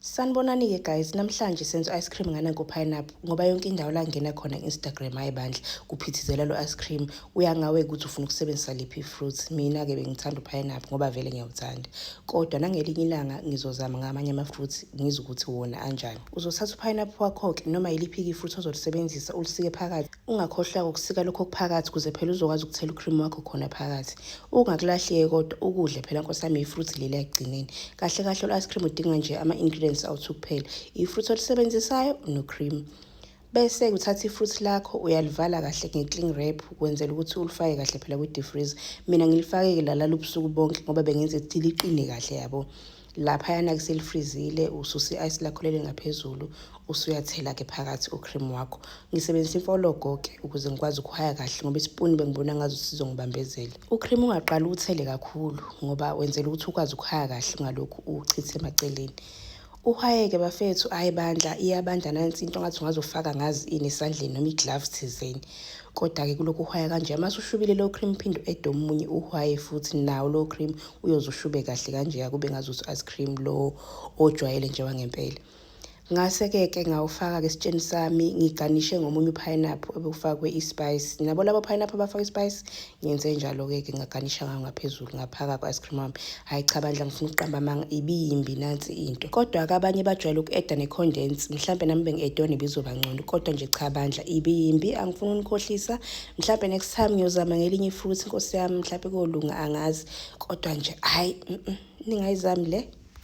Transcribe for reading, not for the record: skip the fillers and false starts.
Sanibonani-ke guys, namhlanje senza ice cream ngananku pineapple ngoba yonke indawo la ngena khona Instagram, hayi bandla, kuphithizela lo ice cream. Uyangawe ukuthi ufuna ukusebenzisa liphi i-fruit. Mina-ke bengithanda u-pineapple ngoba vele ngiyawuthanda, kodwa nangelinye ilanga ngizozama ngamanye ama-fruits, ngizwe ukuthi wona anjani. Uzothatha u-pineapple wakho-ke noma yiliphi-ke i-fruit ozolisebenzisa, ulisike phakathi. Ungakhohlwa ukusika lokho okuphakathi ukuze phela uzokwazi ukuthela u-cream wakho khona phakathi. Ungakulahli-ke kodwa ukudle phela, nkosi yami, i-fruit leli ekugcineni. Kahle kahle lo ice cream udinga nje ama-ingredients awu-two kuphela, i-fruit olisebenzisayo no-cream. Bese uthatha i-fruit lakho, uyalivala kahle nge-cling wrap ukwenzela ukuthi ulifake kahle phela kwi-deep freezer. Mina ngilifake-ke lalala ubusuku bonke ngoba bengenza ukuthi liqine kahle, yabo. Laphayana-ke selifrizile, ususa i-ice lakho leli ngaphezulu, usuyathela-ke phakathi u-cream wakho. Ngisebenzisa imfologo-ke ukuze ngikwazi ukuhaya kahle ngoba isipuni bengibona ngazuthi sizongibambezela. U-cream ungaqali uwuthele kakhulu ngoba wenzela ukuthi ukwazi ukuhaya kahle, ungalokhu uwuchithe emaceleni. Uhayeke bafethu, ayi bandla, iyabanda nansi into, ngathi ungazofaka ngazi ini esandleni noma i-glove thizeni. Kodwa-ke kulokhu uhaya kanje, mase ushubile lo cream, phinde u-add omunye, uhaye futhi nawo lo cream, uyoze ushube kahle kanje, kube ngazuthi ice cream lo ojwayele nje wangempela. Ngase-ke ke ngawufaka-ke esitsheni sami, ngiganishe ngomunye u-pineapple ebewufakwe i-spice. Nabo labo pineapple abafakwe i-spice, ngenze njalo-ke ke, ngaganisha ngawo ngaphezulu, ngaphaka ku-ice cream wami. Hhayi cha bandla, ngifuna ukuqamba amanga, ibiyimbi nansi into. Kodwa-ke abanye bajwayele uku-adda ne-condense, mhlampe nami bengi-add yona ibizoba ngcono, kodwa nje cha bandla, ibiyimbi, angifuni ukunikhohlisa. Mhlampe next time ngiyozama ngelinye i-fruit, nkosi yami, mhlampe kuyolunga, angazi. Kodwa nje hhayi, ningayizami le.